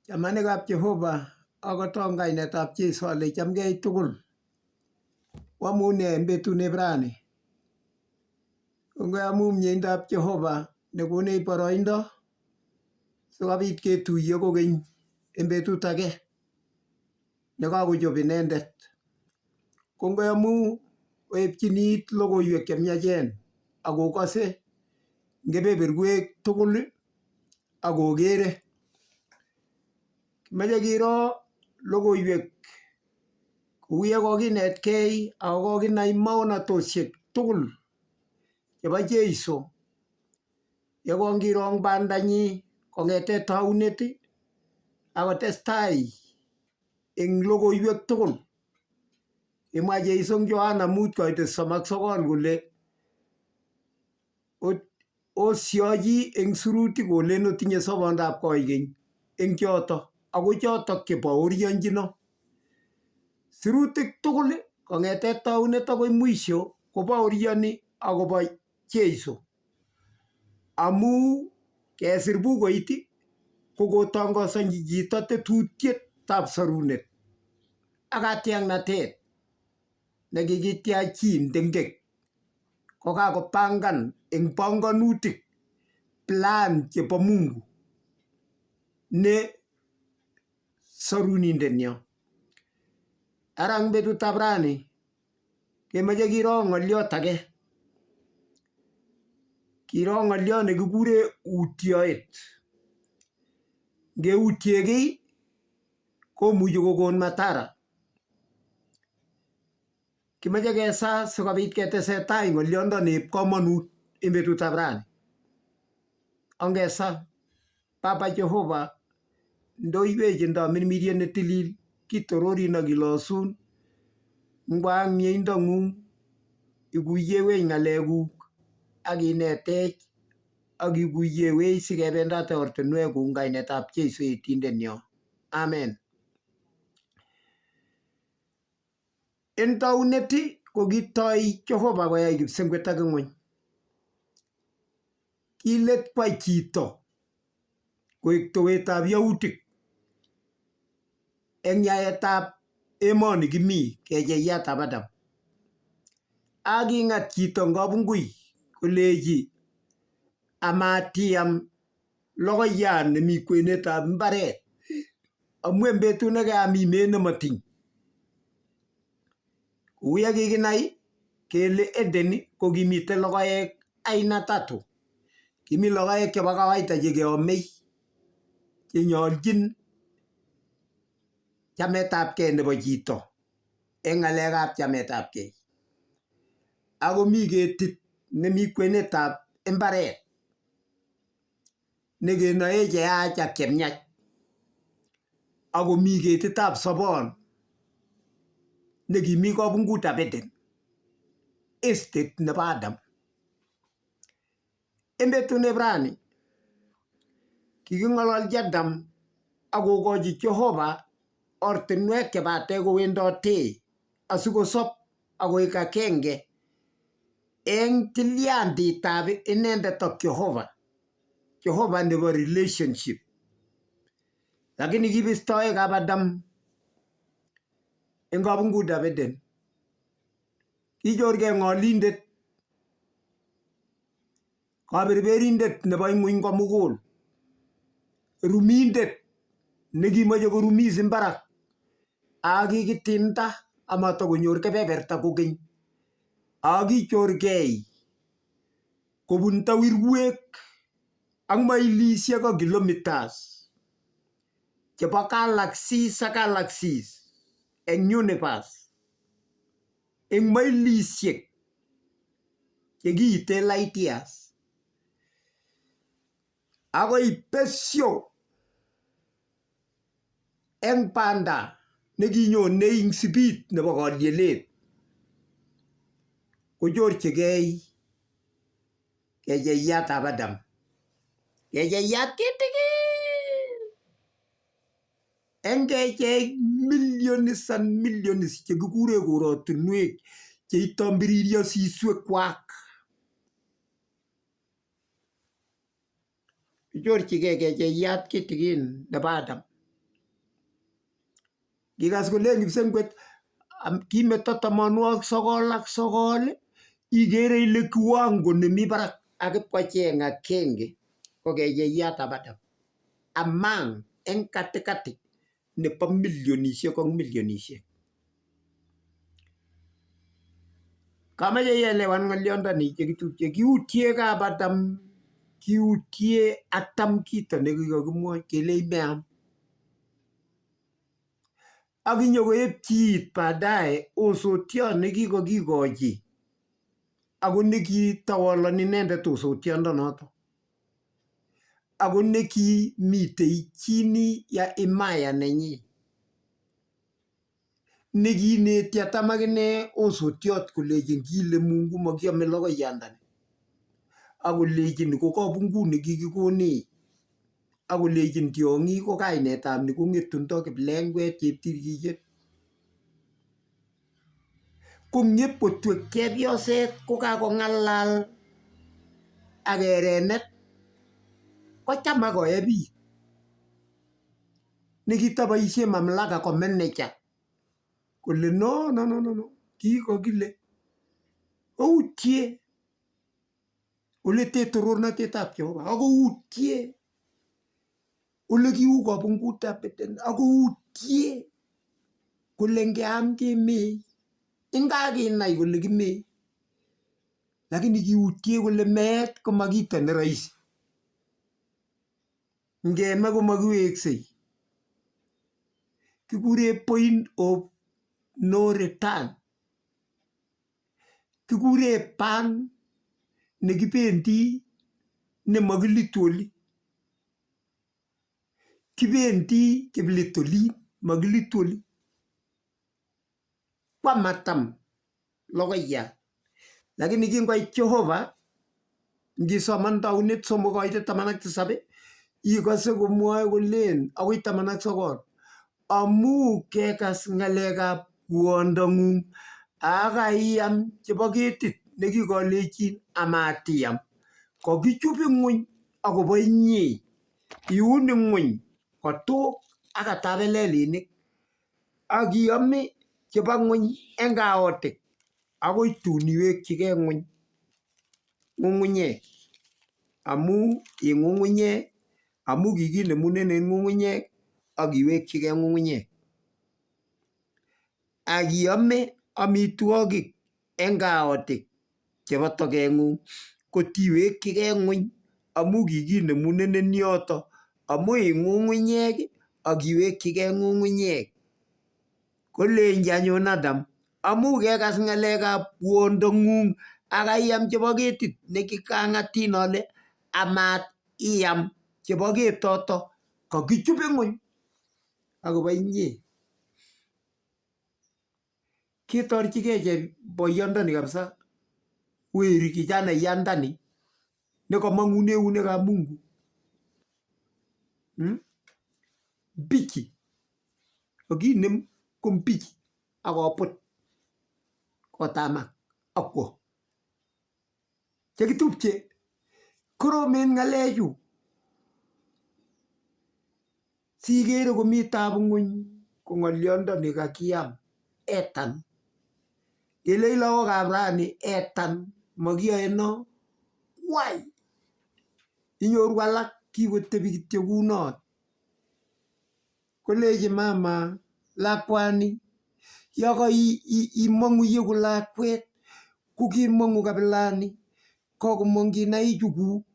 Chamanikab Jehova, akoto eng kainetab Jesu ale chamgei tugul. Oamune eng betuneb rani? Kongoi amu mieindab Jehova nekonech boroindo sikobit ketuiye kokeny eng betut age nekakochob inendet. Kongoi amu oepchini it logoiwek chemiachen akokase eng kebeberwek tugul akokere. Kimache kiro logoiwek kou ye kokinetkei ako kokinai maonatosiek tugul chebo Jeiso yekongiro eng bandanyi kong'ete taunet akotestai eng logoiwek tugul. Kimwa Jeiso eng Yohana 5:39 kole Osiochi eng sirutik olen otinye sobondab koikeny eng choto ako chotok chebaorionjino. Sirutik tugul kong'ete taunet akoi mwisho kobaorioni akobo Jeiso amu kesir bukuit ko kotongosonchi chito tetutietab sorunet ak katiaknatet nekikitiach chi tengek kokakopangan eng panganutik plan chebo Mungu ne sorunindenyo. Ara eng betutab rani kemoche kiro ng'oliot age. Kiro ng'oliot nekikure utyoet. Ngeutye kiy komuchi kokon madhara. Kimoche kesaa sikobit ketesetai ng'olyondonib komonut eng betutab rani. Ongesa Baba Jehova ndoiwech indomirmiriet netilil kitororin ak kilosun ngwa ak mieindong'ung ikuyewech ng'alekuk ak inetech ak ikuyewech sikebendate ortinwekuk eng kainetab Jesu etindenyo. Amen. En taunet kokitoi Jehova koyai kipsengwet ak ing'weny. Kilet kwai chito koek towetab yautik eng yaetab emoni kimi kecheiyatab Adam. Ak king'at chito eng kabungui kolechi amatiam logoiyat nemi kwenetab mbaret amu en betut nekeam imee nematiny. Kou ye kikinai kele Eden kokimiten logoek aina tatu. Kimi logoek chebo kawaida chekeomei chenyolchin chametabgei nebo chito eng ng'alekab chametabgei. Akomi ketit nemi kwenetab mbaret nekenoe cheyach ak chemiach. Akomi ketitab sobon nekimi kabungutab Eden, estate nebo Adam. En betuneb rani kiking'ololchi Adam akokochi Jehova ortinwek chebate kowendote asikosob akoek agenge eng tilyanditab inendet ak Jehova. Jehova nebo relationship. Lakini kibistoekab Adam eng kabungutab Eden. Kichorgei ng'olindet, kaberberindet nebo ing'weny komugul, rumindet nekimoche korumis eng barak ak kikitinda amatakonyor kebeberta kokeny ak kichorgei kobun tawirwek ak mailisiek ak kilometers chebo galaxies ak galaxies eng universe eng mailisiek chekiite light years akoi besio eng banda nekinyone eng speed nebo kalyelet kochorchigei kecheiyatab Adam. Kecheyat kitikin eng kecheik millions and millions chekikure korotinwek cheitombiririo siswekwak. Kichorchigei kecheyat kitikin nebo Adam. Ngikas kolen kipsengwet kimeto 99 ikere ile kiwango nemi barak ak ipkocheng akenge ko kecheiyatab Adam among eng katikati nebo milionisiek ak milionisiek. Kamache ielewan ng'olyondoni chekitupche kiutie kap Adam kiutie Adam kito nekikakimwoch kelech meam. Ak inyokoepchi it baadaye osotiot nekikakikochi ako nekitawalani inendet osotiondonoto. Ako nekimitei chini ya himaya nenyi. Nekiineti Adam akine osotiot kolechin kile Mungu makiame logoiyandani. Akolechin ni ko kabungut nekikikonech. Akolechin tiong'ik ko kainetab ni ko ng'etundo, kiplengwet, cheptirkichet. Ko ng'epkotwek chepyoset ko kakong'alal ak erenet kocham akoe biik. Nekitaboishe mamlaka ko manager kole no no no no kikokile outie ole tee torornatetab Jehova akoutie ole kiu kabungutab Eden akoutie kole ngeam kemei ingakinai kole kimei lakini kiutie kole meet koma kito ne rahisi ngeme komakiweksei kikure point of no return kikure ban nekibendi nemakilitu oli kibendi kiplit olin makilitu oli kwam Adam logoiyat lakini kingoit Jehova ngisoman taunet 3 koitet 17 ikose komwoe kolen akoi 19 amu kekas ng'alekab kwondong'ung akaiam chebo ketit nekikolechin amatiam kokichup ing'weny akobo inye iun ing'weny kotuk ak katabelelinik ak iame chebo ng'weny eng kaotik akoi tun iwekchigei ng'weny ng'ung'unyek amu i ng'ung'unyek amu kikinemunenin ng'ung'unyek ak iwekchigei ng'ung'unyek ak iame amitwogik eng kaotik chebo tokeng'ung kotiwekchigei ng'weny amu kikinemunenen yoto amu i ng'ung'unyek ak iwekchigei ng'ung'unyek. Kolenji anyun Adam amu kekas ng'alekab kwondong'ung ak kaiam chebo ketit nekikang'atin ale amat iam chebo ketoto kakichup ing'weny akobo inye. Ketorchigei boyondoni kabisa weri kijanaiyandani nekamong'une eunekab Mungu Mbichi kakinem ko mbichi akobut kotamak akwo. Chekitupche koromen ng'alechu sikere komi tabu ng'weny ko ng'olyondoni kakiam etan. Kelei lagokab rani etan makiyoe no why inyoru alak kikotebi kityo kunot kolechi mama lakwani yo kaimong'u iyeku lakwet kokemong'u kabilani kakomong kinaichu kuk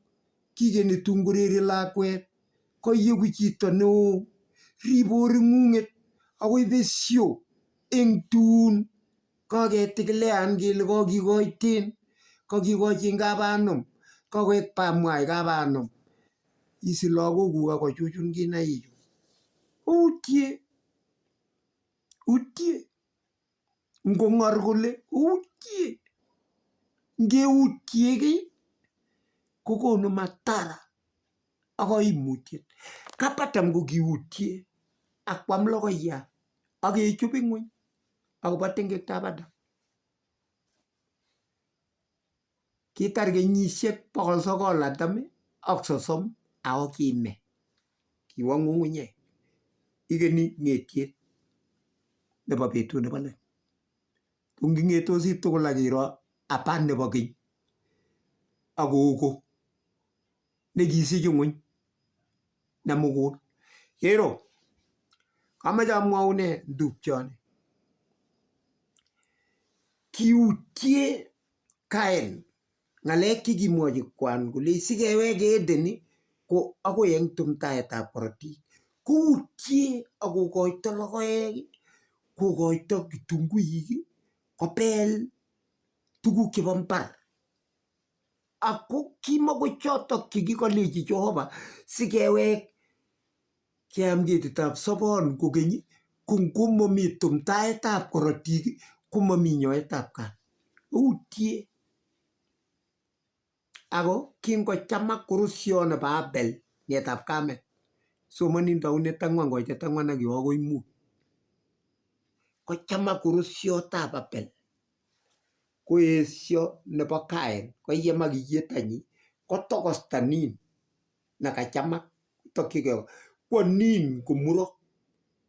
kikeni tun koreri lakwet koiyeku chito neo rib boring'ung'et akoi besio eng tun kaketiklean kele kokikoiten kakikochin kabanum kakoek pamwai kabanum isich lagokuk akochuchun kinaichu utie utie ngong'or kole utie ngeutie kiy kokonu matara ak kaimutiet. Kap Adam kokiutie akwam logoiyat ak kechub ing'weny akobo tengektab Adam. Kitar kenyisiek 900 Adam ak 30 ako kime. Kiwo ng'ung'unyek. Ikeni ng'etiet. nebo betut nebo let. Tun king'etosi tugul ak kiro aba nebo keny ak gogo nekisich ng'weny nemugul. Kero, kamoche amwaun nee ntupchoni, kiutye Kain ng'alek chekimwochi kwan kolech sikewek Eden ko akoi eng tumtaetab korotik. Koutye ak kokoito logoek, kokoito kitunguik, kobel tuguk chebo mbar. Ako kimakochotok chekikolechi Jehova sikewek keam ketitab sobon kokeny ko ngomomi tumtaetab korotik komomi nyoetab kat. Koutye. Ako kingochamak korusyot nebo Abel ngetab kamet. Somoni taunet ang'wan koitet ang'wan ak akoi mut. Kochamak korusyotab Abel. Koesyo nebo Kain koyem ak iyetanyi kotokosta nin nekachamak kotokyigei kwo nin komurok.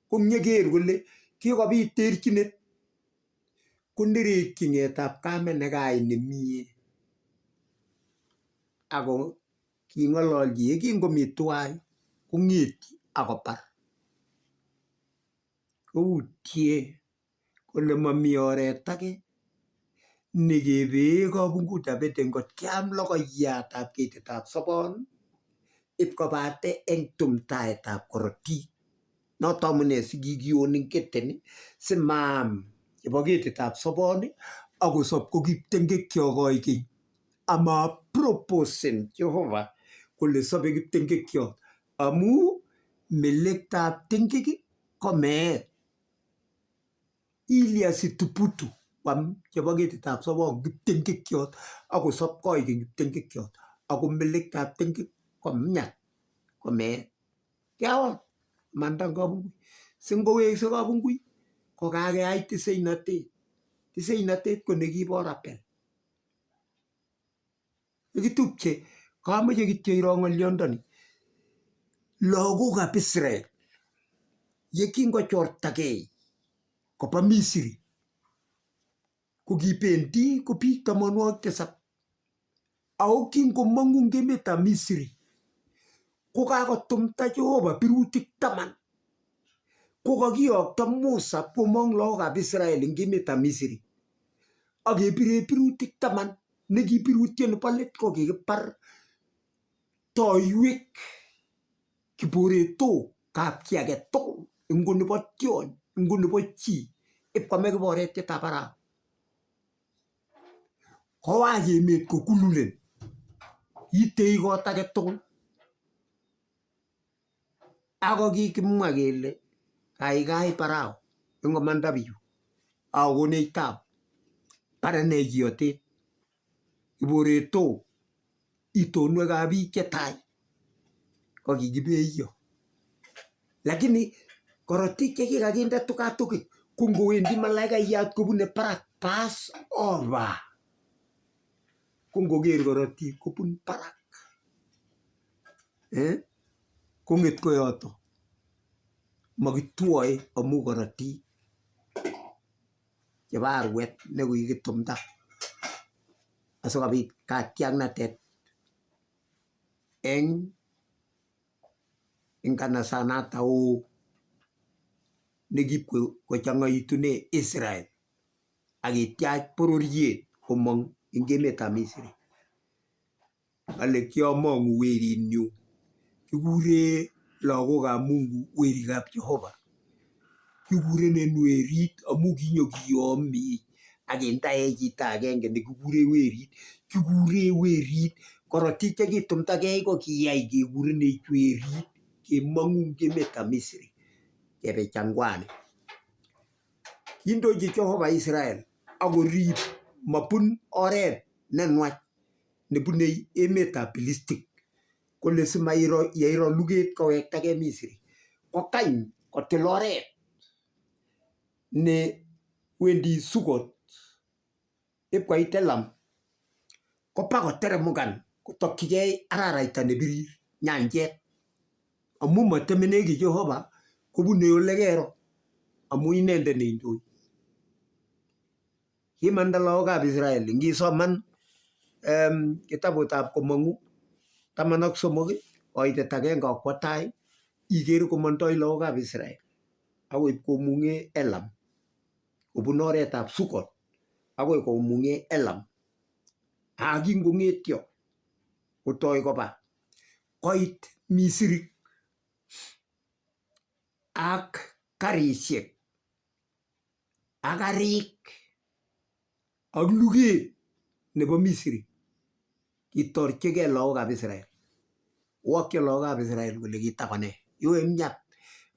Ko nyeker kole kikobit terchinet konerekyi ng'etab kamet nekai nemie. Ako king'ololchi yekingomi tuwai kong'etyi akobar. Koutye kole momi oret age nekebee kabungutab Eden ngot keam logoiyatab ketitab sobon ipkobate eng tumtaetab korotik. Noto amune sikikion eng Eden simaam chebo ketitab sobon akosob ko kiptengekyok koikeny ama proposen Jehova kole sobe kiptengekyot amu melektab tengek ko meet. Ili asithubutu kwam chebo ketitab sobon kiptengekyot akosob koikeny kiptengekyot ako melektab tengek ko miach ko meet. Kiawon manda eng kabungui. Singowekse kabungui ko kakeyai tiseinotet. Tiseinotet ko nekibor Abel. Yekitupche kamoche kityo iro ng'olyondoni. Lagokab Israel yekingochortagei koba Misri ko kibendi ko biik 70. Ako kingomong'u eng emetab Misri ko kakotumta Jehova birutik taman. Ko kakiyokto Musa komong lagokab Israel eng emetab Misri. Ak kebire birutik taman ne ki birutiet nebo let ko kikibar toiwek kiboretok kapchi age tugul ngo nebo tyony ngo nebo chi ipkwame kiboretietab arap. Kowach emet kokululen itei kot age tugul ako kikimwa kele kaikai Parao ingomanda bichu akokonech tabu barenech iotet kiboretok itonwekab biik chetai ko kikibeiyo. Lakini korotik chekikakinde tukatukik ko ngowendi malaikaiyat kobune barak pass over ko ngoker korotik kobun barak eh? Kong'et koyoto makitwoe amu korotik chebo arwet nekikitumda asikobit katiaknatet eng nganasanato oo nekipkochang'aitune Israel akitiach bororiet komong eng emetab Misri. Kale kiamong'u werinyu. Kikure lagokab Mungu werikab Jehova. Kikurenen werit amu kinyokiyomech akindaech chito agenge nekikure werit. Kikure werit. Korotik chekitumdagei ko kiyai kekurenech werit kemong'u eng emetab Misri kebe jangwani. Kindochi Jehova Israel akorib mabun oret nenwach nebune emetab Filistik kole simairo yeiro luget kowektagei Misri kokany kotil oret ne wendi Sukot ipkoit Elam koba koteremukan kotokchigei araraita nebirir nyanjet amu matemenee kiy Jehova kobune ole kero. amu inendet neindoi. Kimanda lagokab Israel ngisoman kitabutab komong'u 13 koitet agenge akwo tai ikere komondoi lagokab Israel akoi ipkomung'e Elam kobun oretab Sukot akoi komung'e Elam. Akingong'etyo kotoi koba koit Misri ak karishek ak karik ak luget nebo Misri kitorchigei lagokab Israel. Wokyo lagokab Israel kole kitakone yoe mnyat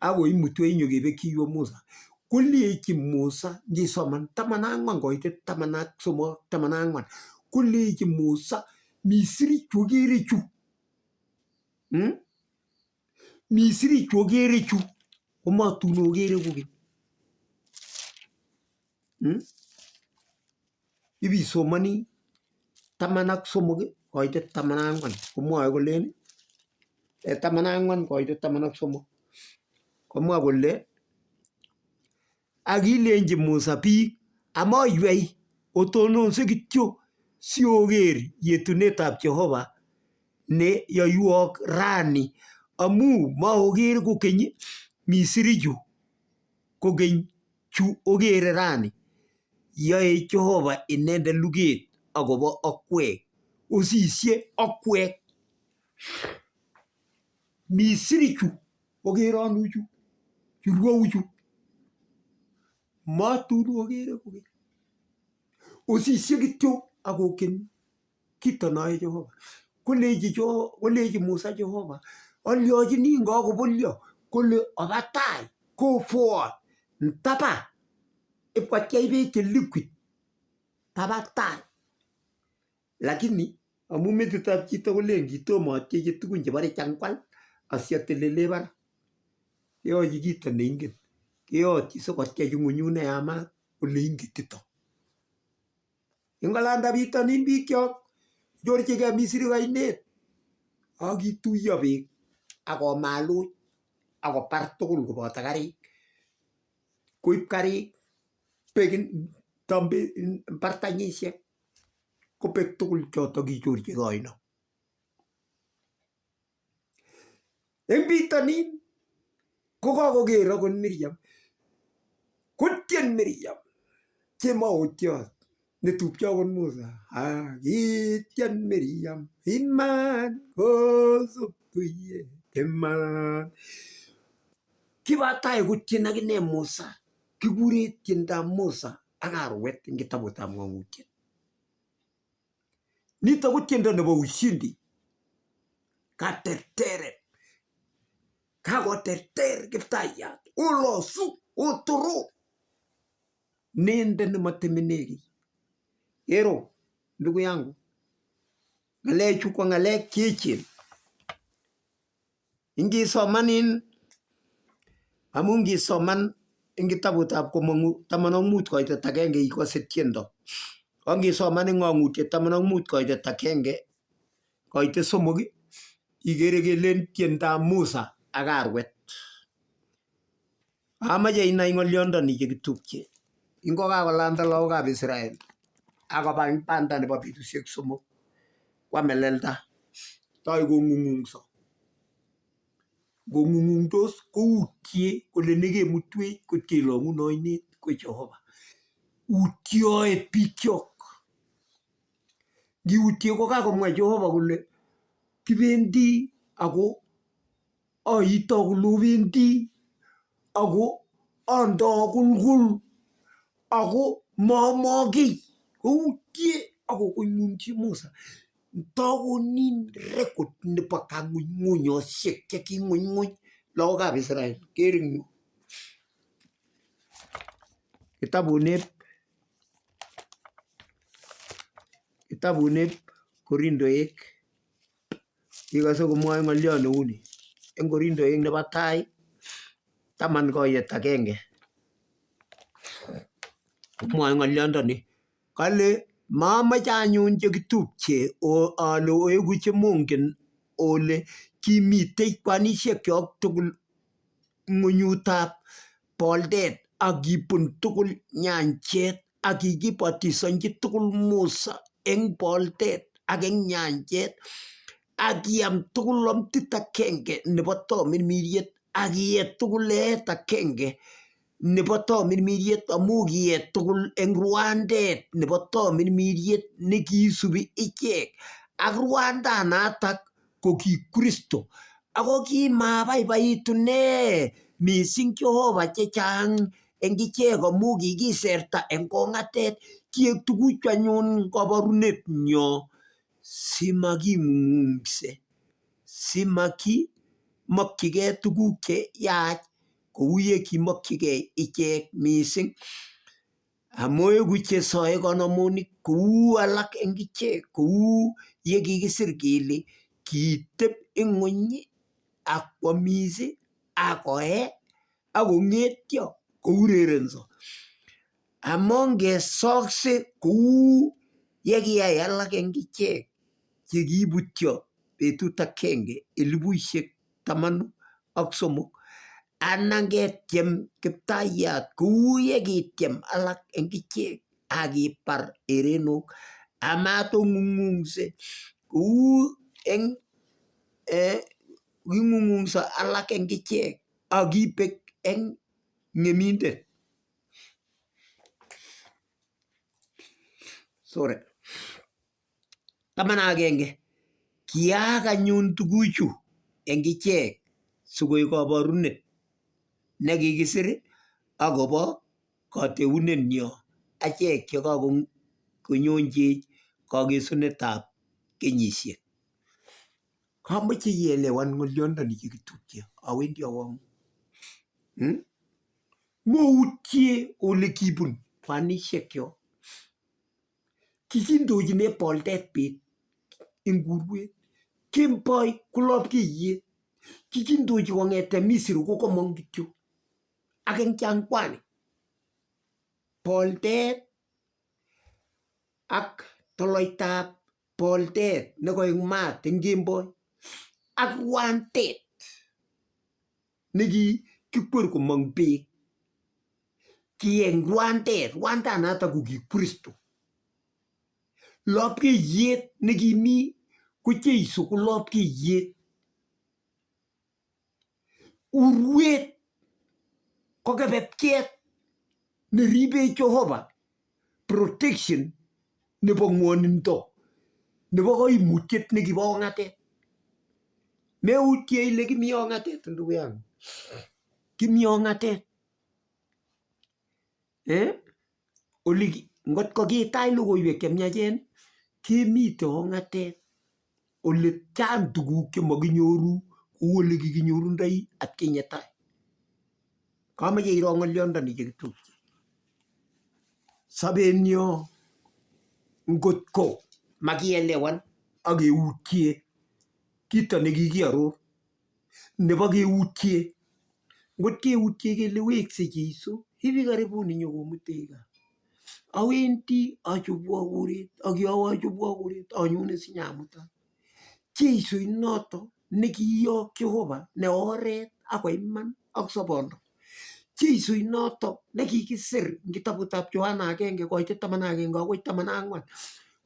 ako imutwech nyokebekyi ywo Musa. Kolechi Musa ngisoman 14 koitet 13 14 kolechi Musa Misri chu okere chu Misri chu okere chu komatun okere kokeny. Ibisomoni 13 koitet 14 komwoe kolen 14 koitet 13 komwa kole akilenchi Musa biik amoywei otononse kityo sioker yetunetab Jehova ne yoiwok rani amu maoker kokeny Misri chu kokeny chu okere rani yoe Jehova inendet luget akobo okwek osisye okwek Misri chu okeronu chu chu rwou chu matun okere kokeny osisye kityo akoken kito noe Jehova kolechi kolechi Musa Jehova alyochini ngakobolyo kole oba tai go forward ntaba ipkotyech beek che liquid taba tai lakini amu metitab chito kolen kitomo atyeche tugun chebore changwal asiatelele barak keyochi kito neingen keyotyi sikotyech ng'unyut neyamat ole ingetito. Ingolanda bitonin bikyok nyorchigei Misri oinet ak kituiyo beek ak komaluch ak kobar tugul koboto karik koib karik beek bartanyishek kobek tugul choto kichorchigei oino. Eng bitonin kokakoker akot Miriam kotyen Miriam chemaotiot netupcho akot Musa kityen Miriam iman kosup tuyet iman. Kibatai kotyen akine Musa kikure tiendab Musa ak arwet eng kitabutab ng'ang'utiet. Nito ko tiendo nebo ushindi katerteret kakoterter kiptayat olosu otoro nende nematemene kiy. Ero ndugu yangu ng'alechu ko ng'alek cheechen. Ingisomanin amu ngisoman eng kitabutab komong'u 15 koitet agenge ikose tiendo. Ak ngisoman eng ng'ang'utiet 15 koitet agenge koitet somok ikere kelen tiendab Musa ak arwet. Amache inai ng'olyondoni chekitupche. Ingokakolanda lagokab Israel akoba eng banda nebo betusiek somok kwam melelda toi kong'ung'ungso. Ngong'ung'ungdos koutie kole nekemutwech kot kelong'une oinet ko Jehova. Utyoet bikyok. Ngiutye kokakomwa Jehova kole kibendi ako aito kole obendi ako andoo kulkul ako mamokiy koutie akokong'ungchi Musa ntakonin record nebo kang'ung'unyoshek cheking'unyng'uny lagokab Israel ker eng yu kitabunep Korindoek ikose komwoe ng'oliot neuni eng Korindoek nebo tai 10 koyet agenge komwoe ng'oliondoni kale mamoche anyun chekitupche ale oeku chemongen ole kimitei kwanishekyok tugul ng'unyutab boldet Ak kibun tugul nyanjet ak kikibatisonji tugul Musa eng boldet ak eng nyanjet ak kiam tugul amtit akenge nebo tamirmiriet ak kiye tugul eet akenge nebo tamirmiriet amu kiye tugul eng rwandet nebo tamirmiriet nekiisubi ichek ak rwandanatak ko ki Kristo ako kimabaibaitu nee mising Jehova chechang eng ichek amu kikiserta eng kong'atet. Kiek tuguchu anyun kabarunet nyo simaking'ung'se, simakimokchigei tuguk che yaach kou ye kimokchigei ichek mising. Amoeku chesoe konomonik kou alak eng ichek, kou ye kikisir kele kiteb ing'uny ak kwomis ak koe ak kong'etyo kourerenso. Amongesokse kou ye kiyai alak eng ichek chekibutyo betut akenge 13,000 anan ketyem Kiptayat kou ye kityem alak eng ichek ak kibar erenok amatong'ung'ungse kou eng king'ung'ungso alak eng ichek ak kibek eng ng'emindet. Sorry. 11. Kiyaak anyun tuguchu eng ichek sikoek kabarunet nekikisir akobo kateunenyo achek chekakonyonjech kakesunetab kenyisiek. Kamoche ielewan ng'olyondoni chekitupche awendi awong'u. Moutye ole kibun kwanishekcho. Kikindochine boldet bet eng urwet, kemboi ko lopkeiyet. Kikindochi kong'ete Misri kokomong kityo ak eng jangwani. Boldet ak toloitab boldet nekoek maat eng kemboi ak rwandet nekikikwer komong beek. Ki eng rwandet, rwandanatak ko ki Kristo. Lopkeiyet nekimi ko Jeiso ko lopkeiyet. Urwet ko kepepchet neribech Jehova protection nebo ng'wonindo nebo koimutiet nekibo ong'atet. Meutye ile kimi ong'atet ndugu yangu. Kimi ong'atet. Eh? Oli ngotko kitach logoiwek chemiachen kemite ong'atet ole chang tuguk chemakinyoru kou ole kikinyorundoi atkinye tai. Kamoche iro ng'olyondoni chekitupche. Sobenyo ngotko makielewan ak keutye kito nekikiaror nebo keutye. Ngot keutye kele wekse Jeiso hivi karibuni nyokomutech gaa. Awendi achobwok koret ak yowe achobwok koret anyone sinyamutan. Jeiso inoto nekiyok Jehova ne oret ako iman ak sobondo. Jeiso inoto nekikisir eng kitabutab Yohana 1 koitet 11 akoi 14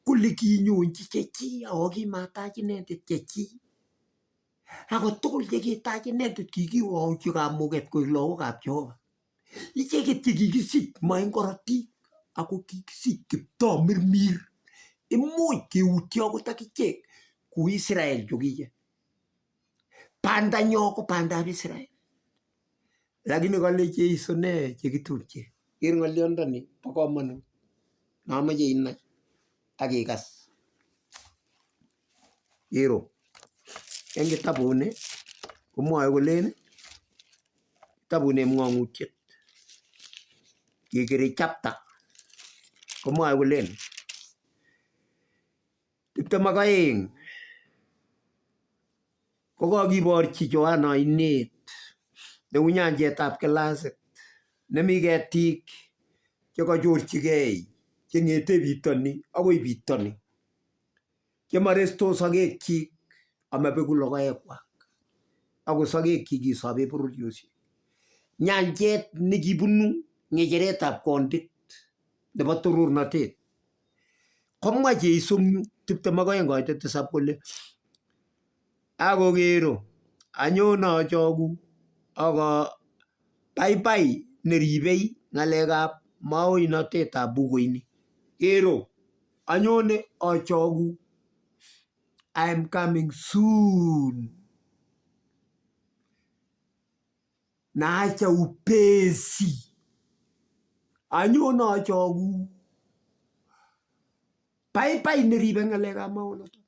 kole kinyonchi chechi ako kimatach inendet chechi. Ako tugul chekitach inendet kikikochi kamuket koek lagokab Jehova. Icheket chekikisich ma eng korotik ako kikisich kiptamirmir. Imuch keutye akot akichek kou Israel chukiche. Bandanyo ko bandab Israel. Lakini kale Jeiso ne chekitupche. Ker ng'olyondoni bo komonut namoche inai ak ikas. Iro eng kitabuni komwoe kolen kitabut ne ng'ong'utiet kekere chapter komwoe kolen 22 kokakiborchi Yohana oinet neu nyanjetab kilasit nemi ketik chekachorchigei cheng'ete bitoni akoi bitoni chemarestos sokekchik amabeku logoekwak ako sokekchik kisobe bororiosiek. Nyanjet nekibunu Ng'echeretab kondit nebo torornatet. Komwa Jeiso eng yu 22:7 kole akokero anyone achoku ako baibai neribei ng'alekab maoinatetab bukuini. Kero anyone achoku. I am coming soon. Naacha upesi. Anyone achoku. Baibai neribe ng'alekab maonatet.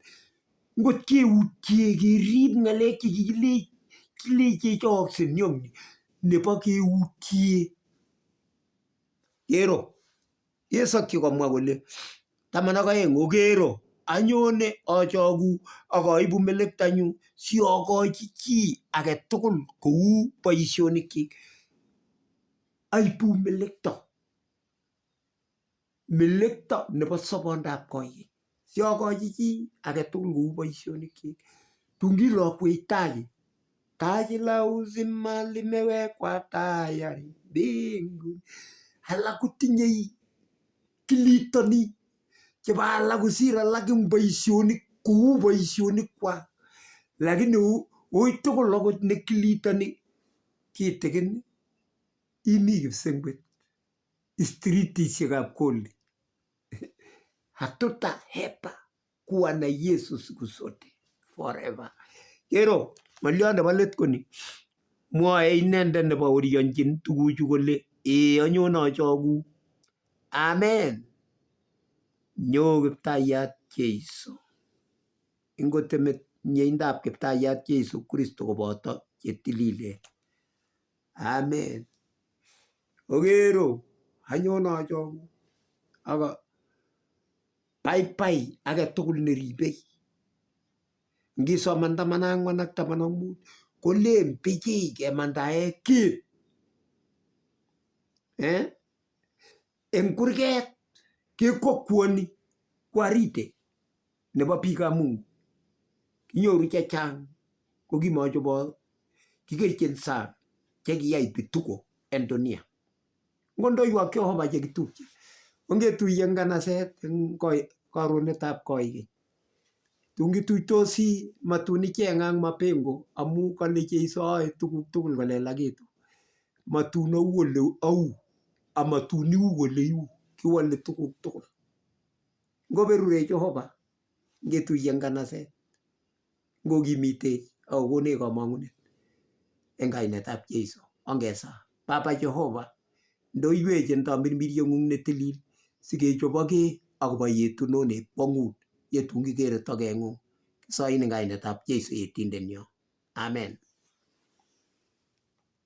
Ngot keutye kerib ng'alek chekikilech kilechech aakse ni nebo keutye. Kero Yesokyi komwa kole 12 okero anyone achoku ak aibu melektanyu siokochi chi age tugul kou boisionikchik. Aibu melekto, melekto nebo sobondab koigeny siokochi chi age tugul kou boisionikchik. Tun kilokwech taji, taji la uzima limewekwa tayari mbinguni. Alak kotinyei kilitoni chebo alak kosir alak eng boisionik kou boisionikwak lakini wui tugul akot nekilitoni kitikin imi kipsengwet stritishekab Goli hatuta hepa kuwa na Yesu siku zote forever. Kero ng'oliot nebo let koni mwoe inendet nebaorionjin tuguchu kole ee anyone achoku. Amen. Nyo Kiptayat Jeiso. Ingotemet mieindab Kiptayat Jeiso Kristo koboto chetililen. Amen. Okero anyone achoku ako baibai age tugul neribei. Ngisoman 14 ak 15 kolen pichii kemandae kit eh? Eng kurget kekokwoni gwaride nebo biikab Mungu. Kinyoru chechang kokimochobot kikerchin sang chekiyai vituko en dunia. Ngondoiwok Jehova chekitupche. Ongetuiye eng nganaset eng karonetab koigeny. Tun kituitosi matun icheng'a ang mapengo amu kale Jeiso ae tuguk tugul kolelakitu. Matun au ole au amatun iu ole iu. Kiwale tuguk tugul. Ngoberurech Jehova ngetuiye eng nganaset ngokimitech akokonech kamang'unet eng kainetab Jeiso. Ongesaa. Baba Jehova, ndoiwech eng tamirmirieng'ung netilil sikechobokee akobo yetunonep kwang'ut yetun kikere tokeng'ung. Kisoin eng kainetab Jeiso yetindenyo. Amen.